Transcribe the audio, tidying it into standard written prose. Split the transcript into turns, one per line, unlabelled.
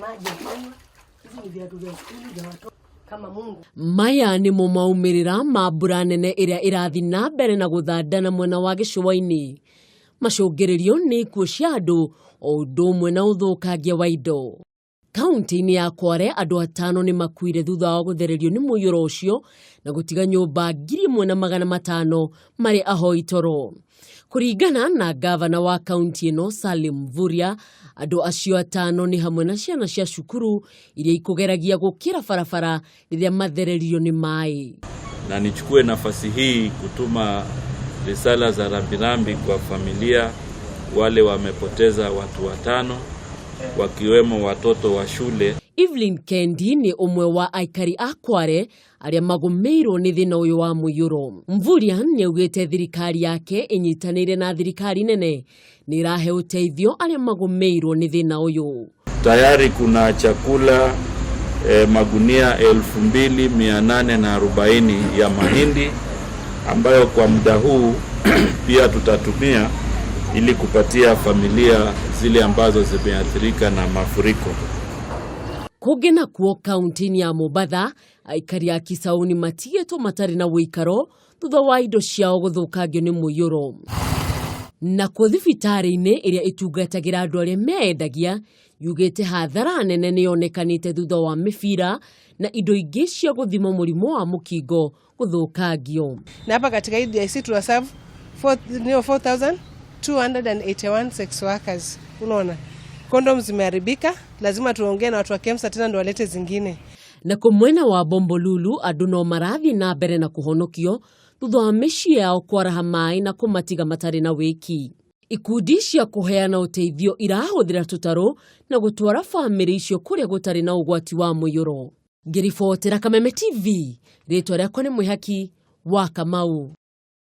Maji ya kunywa, hizi ni viatu vya skuli vya watoto kama Mungu.
Maya nĩmo maumĩrĩra ma mbura nene ĩrĩa ĩrathiĩ na mbere na gũthandana mwena wa gĩcũa-inĩ. Macũngĩrĩrio nĩ ikuũ cia andũ o ũndũ ũmwe na ũthũkangia wa indo. Kaunti-inĩ ya Kwale andũ atano nĩ makuire thutha wa gũthererio nĩ mũiyũro ũcio na gũtiga nyũmba 1500 marĩ ahoi toro. Kũringana na gavana wa kaunti ĩno Salim Mvurya, andũ acio atano nĩ hamwe na ciana cia cukuru iria ikũgeragia gũkĩra barabara rĩrĩa mathereririo nĩ maĩ.
Na nichukue nafasi hii kutuma risala za rambirambi kwa familia wale wamepoteza watu watano wakiwemo watoto wa shule.
Evelyn Kendi nĩ ũmwe wa aikari a Kwale arĩa magũmĩirwo nĩ thĩna ũyũ wa mũiyũro. Mvurya nĩaugĩte thirikari yake ĩnyitanĩire na thirikari nene nĩ ĩrahe ũteithio arĩa magũmĩirwo nĩ thĩna ũyũ.
Tayari kuna chakula magunia 2840 ya mahindi ambayo kwa muda huu pia tutatumia ili kupatia familia zile ambazo zimeathirika na mafuriko.
Kũngĩ nakuo kaunti-inĩ ya Mombatha aikari a Kisauni matigĩtwo matarĩ na ũikaro thutha wa indo ciao gũthũkangio nĩ mũiyũro. Nakuo thibitarĩ-inĩ ĩrĩa ĩtungatagĩra andũ arĩa meendagia yugĩte hathara nene nĩ yonekanĩte thutha wa mĩbira na indo ingĩ cia gũthima mũrimũ wa mũkingo gũthũkangio.
Na hapa katika hii DIC tunaserve 4281 sex workers. Unaona, condom zimeharibika, lazima tuongee na watu wa KEMSA tena ndo walete zingine.
Na mwena wa Bombolulu andũ no marathiĩ na mbere na kũhonokio thutha wa mĩciĩ yao kwaraha maĩ na kũmatiga matarĩ na wĩki. Ikundi cia kũheana ũteithio irahũthĩra tũtarũ na gũtwara bamĩrĩ icio kũrĩa gũtarĩ na ũgwati wa mũiyũro. Ngĩribotera Kameme TV, rĩtwa rĩakwa nĩ Mwĩhaki wa Kamau.